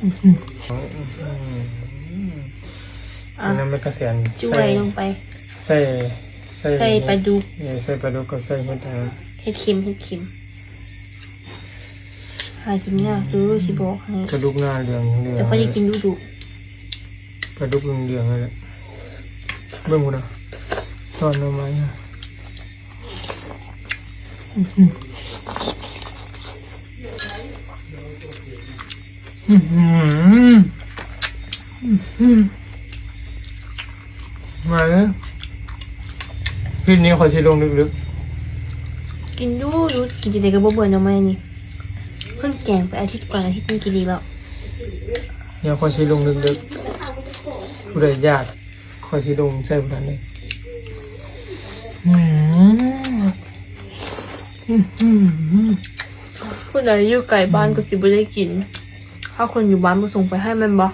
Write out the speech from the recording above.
ອ່ະ ອັນນັ້ນມັນກະແສນ ຈ້ວຍລົງໄປ ໃສ່ ໃສ່ ໃສ່ປາດຸກ ເອີ ໃສ່ປາດຸກກັບໃສ່ເຫັດ ເຫັດເຂັມ ເຫັດເຂັມ ຫາກິນຍາກເດີ ຊິບອກໃຫ້ ປາດຸກໜ້າເຫຼືອງໆ ແຕ່ຂ້ອຍໄດ້ກິນດຸໆ ປາດຸກເຫຼືອງໆນັ້ນແຫຼະ ເບິ່ງພຸ້ນນະ ຕອນໜໍ່ໄມ້ ອື ອື ມາເດີ ຄລິບນີ້ຂ້ອຍຊິລົງດຶກໆ ກິນດຸໆ ກິນຈັ່ງໃດກໍບໍ່ເບື່ອໜໍ່ໄມ້ນີ້ ເພິ່ງແກງໄປອາທິດກ່ອນ ອາທິດນີ້ກິນອີກແລ້ວ ດຽວຂ້ອຍຊິລົງດຶກໆ ຜູ້ໃດຢາກ ຂ້ອຍຊິລົງໃສ່ຜູ້ນັ້ນເດ້ ອືມ ອືມ ຜູ້ໃດຢູ່ໄກບ້ານກໍຊິບໍ່ໄດ້ກິນ ຖ້າຄົນຢູ່ບ້ານບໍ່ສົ່ງໄປໃຫ້ແມ່ນບໍ່?